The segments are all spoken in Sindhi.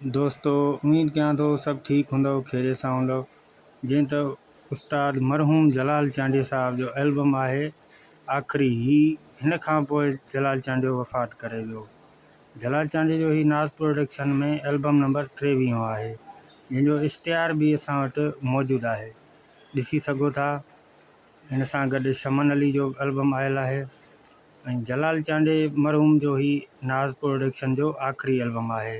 دوستو اميد ڪيان ٿو سڀ ٺيڪ هوندؤ خيريت سان هوندؤ جئين ته استاد مرحوم جلال چانڊيي صاحب جو البم آهي آخري هي هن کان پوء جلال چانڊيو وفات ڪري ويو جلال چانڊيي جو هي ناز پروڊڪشن ۾ البم نمبر ٽيويهون آهي جنهن جو اشتهار به اسان وٽ موجود آهي ڏسي سگهو ٿا هن سان گڏ شمن علي جو به البم آيل آهي ۽ جلال چانڊيي مرحوم جو هي ناز پروڊڪشن جو آخري البم آهي.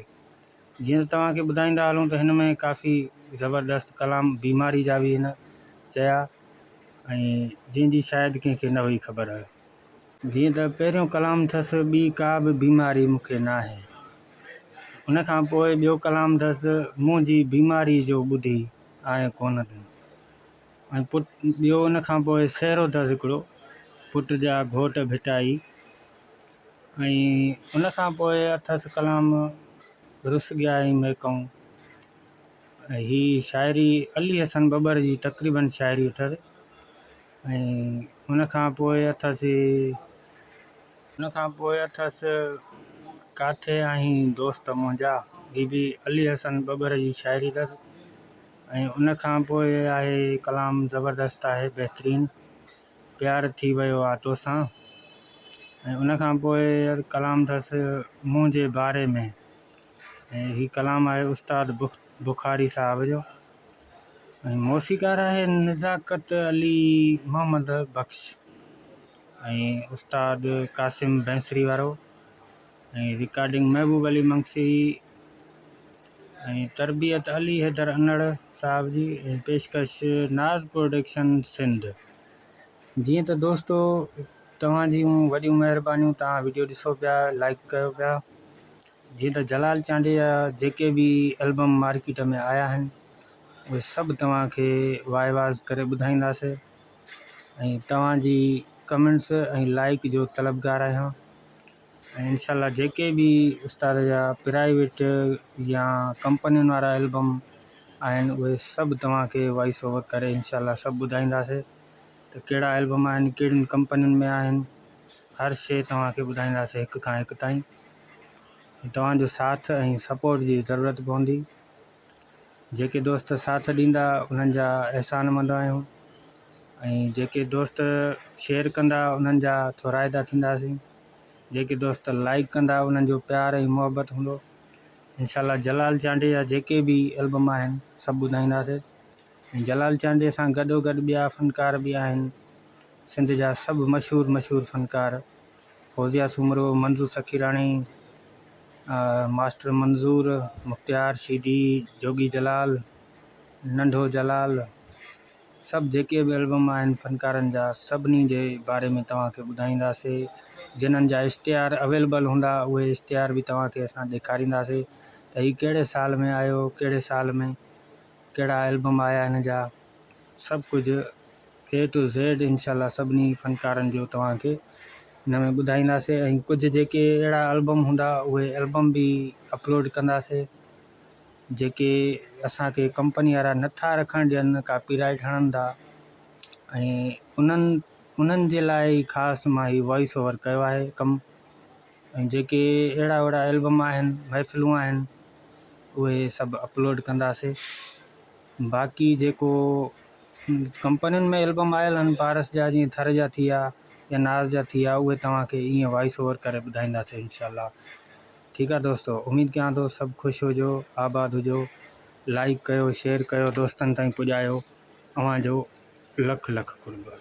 جيئن ته توهان کي ٻڌائيندا هلون ته هن ۾ ڪافي زبردست ڪلام بيماري جا به هن چيا ۽ جنهن جي شايد ڪنهن کي نه هئي خبر. جيئن ته پهريون ڪلام اٿس ٻي ڪا به بيماري مون کي ناهي. ان کان پوء ٻيو ڪلام اٿس منهنجي بيماري جو ٻڌي آئين ڪونه تون. ۽ پٽ ٻيو ان کان پوء سهرو اٿس هڪڙو پٽ جا گهوٽ ڀٽائي ۽ ان کان پوء اٿس ڪلام رس گيا ۽ ميڪئون ۽ هي شاعري علي حسن ٻٻر جي تقريبن شاعري اٿس ۽ ان کان پوء اٿس ان کان پوء اٿس ڪاٿي آهين دوست منهنجا هي به علي حسن ٻٻر جي شاعري اٿس ۽ ان کان پوء آهي ڪلام زبردست آهي بهترين پيار ٿي ويو آ توسان ۽ ان کان پوء ڪلام اٿس منهنجي باري ۾ ۽ هي ڪلام آهي استاد بخاري صاحب جو ۽ موسيقار آهي نزاڪت علي محمد بخش ۽ استاد قاسم بينسري وارو ۽ رڪارڊنگ محبوب علي منگسي ۽ تربيت علي حيدر انڙ صاحب جي ۽ پيشڪش ناز پروڊڪشن سنڌ. جيئن ته دوستو توهان جون وڏيون مهربانيون توهان وڊيو ڏسو پيا لائڪ ڪيو پيا جيئن ته جلال چانڊيي جا جيڪي به البم مارڪيٽ ۾ آيا آهن اهي سڀ توهان کي وائي واز ڪري ٻڌائينداسي ۽ توهان جي ڪمينٽس ۽ لائڪ جو طلبگار آهيان ۽ انشاء الله جيڪي به استاد جا پرائيويٽ يا ڪمپنين وارا البم آهن اهي سڀ توهان کي وائس اوور ڪري انشاء الله سڀ ٻڌائينداسي ته ڪهڙا البم آهن ڪهڙين ڪمپنين ۾ آهن هر شي توهان کي ٻڌائينداسي هڪ کان هڪ تائين توهان جو ساٿ ۽ سپورٽ جي ضرورت پوندي جيڪي دوست ساٿ ڏيندا انهن جا احسان مند آهيون ۽ جيڪي دوست شيئر ڪندا انهن جا ٿورائتا ٿينداسين جيڪي دوست لائيڪ ڪندا انهن جو پيار ۽ محبت هوندو انشاء الله جلال چانڊيي جا جيڪي به البم آهن سڀ ٻڌائينداسين ۽ جلال چانڊيي سان گڏو گڏ ٻيا فنڪار به آهن سنڌ جا سڀ مشهور مشهور فنڪار فوزيه سومرو، منظور سخيراڻي، ماسٽر منظور، مختيار شيدي، جوڳي جلال، ننڍو جلال سڀ جيڪي به البم آهن فنڪارن جا سڀني جي باري ۾ توهان کي ٻڌائينداسي جنھن جا اشتهار اويلبل هوندا اهي اشتهار به توهان کي اسان ڏيکارينداسي ته هي ڪهڙي سال ۾ آيو ڪهڙي سال ۾ ڪهڙا البم آيا هن جا سڀ ڪجهه اي ٽو زيڊ انشاء الله سڀني فنڪارن جو توهان کي هن ۾ ٻڌائينداسي ۽ ڪجهه جيڪي اهڙا البم هوندا اهي البم به اپلوڊ ڪنداسي جيڪي اسان کي ڪمپني وارا نٿا رکڻ ڏين ڪاپي رائيٽ هڻن ٿا ۽ انهن انهن جي لاء ئي خاص مان هي وائس اوور ڪيو آهي ڪم ۽ جيڪي اهڙا وڏا البم آهن محفلون آهن اهي سڀ اپلوڊ ڪنداسي باقي جيڪو ڪمپنين ۾ البم آيل آهن پارس جا جيئن ٿر جا ٿي ويا يا ناز جا ٿي ويا اهي توهان کي ائين وائس اوور ڪري ٻڌائينداسين انشاء الله ٺيڪ آهي دوستو اميد ڪيان ٿو سڀ خوش هجو آباد هجو لائڪ ڪيو شيئر ڪيو دوستن تائين پڄايو اوهان جو لک لک قرب.